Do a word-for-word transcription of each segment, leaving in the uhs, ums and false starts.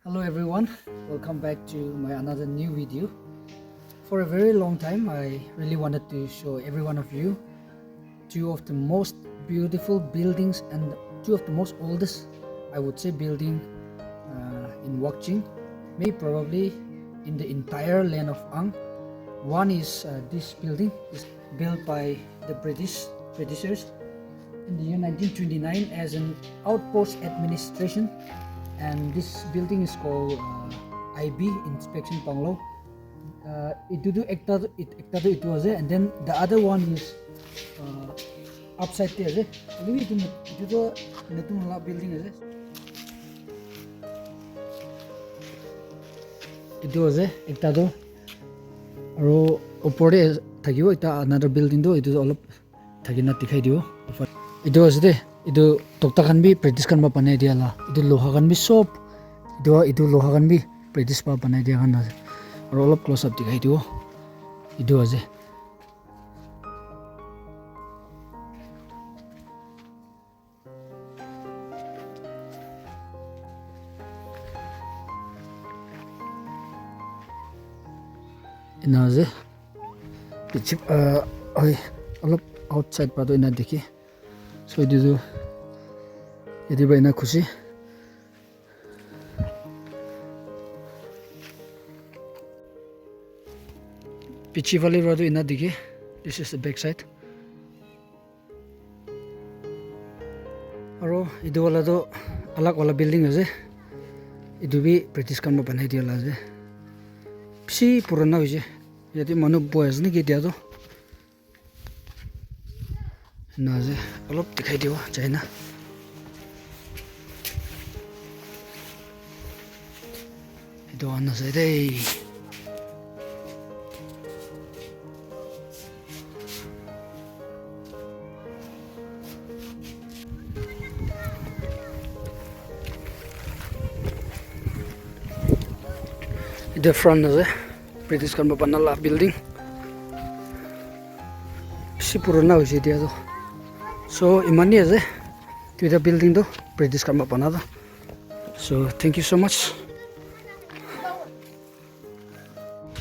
Hello everyone, welcome back to my another new video. For a very long time, I really wanted to show every one of you two of the most beautiful buildings and two of the most oldest, I would say, building uh, in Wakching, maybe probably in the entire land of Ang. One is uh, this building is built by the British Britishers in the year nineteen twenty-nine as an outpost administration, and this building is called uh, I B, Inspection Bungalow. Uh, itu tu ekta tu it- ekta tu itu ase, and then the other one is uh, upside te ase. Hoilebi itu itu tu notun wala building ase. Itu ase ekta tu, aro upor te thakibo ekta another building tu itu olop thakina dikhai dibo. Etu ase de, etu tokta khan bi practice khan para banai dia la, etu loha khan bi sob, etu, etu loha khan bi practice para banai dia khan ase. Aro olop close up dikhai dibo, etu ase. Ena ase. Piche, ah, oi, olop outside para toh ena dikhi. So, etu tu, yate para ena khushi. Piche phale para toh ena dikhi. This is the back side. Aro etu wala toh alag wala building ase. Etu bi British khan para banai dia la ase. Bishi purana hoise. Yate manu buhi ase naki etia toh. Ena ase. Olop dikhai dibo jai na. Etu khan ase de. Etu front ase. British khan para bana la building. Bishi purana hoise etia toh. So, imani ase. Duita building toh British khan para bana toh. So, thank you so much.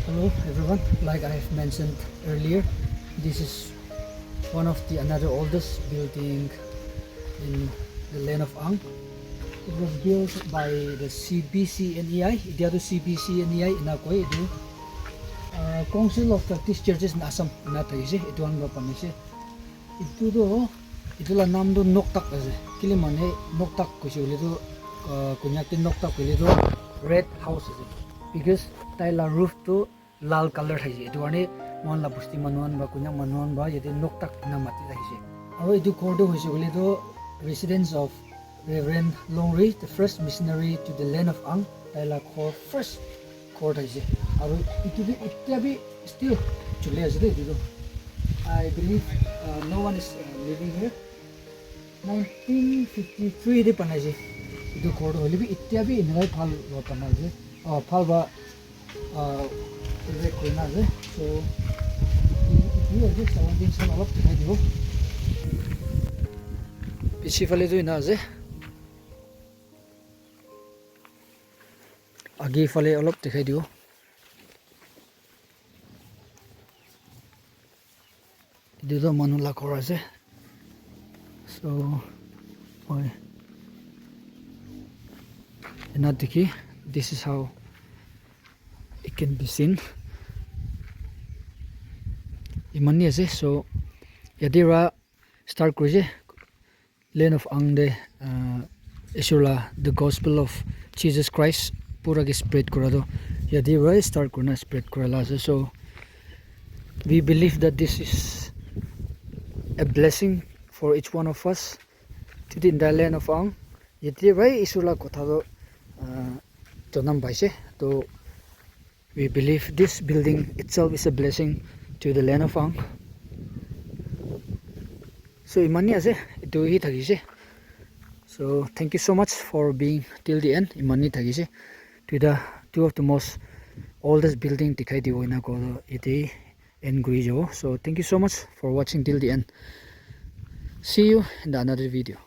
Hello everyone, like I have mentioned earlier, this is one of the another oldest building in the land of Ang. It was built by the C B C N E I, etia toh C B C N E I ena koi etu. Uh, Council of Baptist Churches in Assam ena thakise, etu khan para banai se. Etu tu, etu la naam tu Noktak ase. Kile mane Noktak koise koile tu, ah, Konyak te Noktak koile tu red house ase. Because tai la roof tu lal colour thaise. Etu karne moikhan la bosti manu khan ba Konyak manu khan ba yate Noktak ena mati thakise. Aro etu ghor tu hoise koile tu residence of Reverend Longri, the first missionary to the land of Ang, tai la ghor first ghor thaise. Aro etu bi etia bi still choli ase de etu tu. I believe uh, no one is uh, living here. Nineteen fifty-three de banaise. Etu ghor tu hoile bi etia bi enakai bhal para banaise. Oh, bhal para ah, erect kurina ase. So, etu ase surroundings khan olop dikhai dibo. Piche phale tu ena ase. Age phale olop dikhai dibo. Etu tu manu la ghor ase. So, moi ena dikhi, this is how it can be seen. Imani ase, so yate para start kurise. Land of Ang de, uh, Isor la the gospel of Jesus Christ pura ke spread kura tu yate para start kurina spread kura la ase. So we believe that this is a blessing for each one of us to the entire land of Ang. Yate para Isor la kotha tu, uh, janam paise. To We believe this building itself is a blessing to the land of Ang. So imani ase, etu hi thakise. So thank you so much for being till the end. Imani thakise. To the two of the most oldest building dikhai dibo ena ko ete end kuri jabo. So thank you so much for watching till the end. See you in the another video.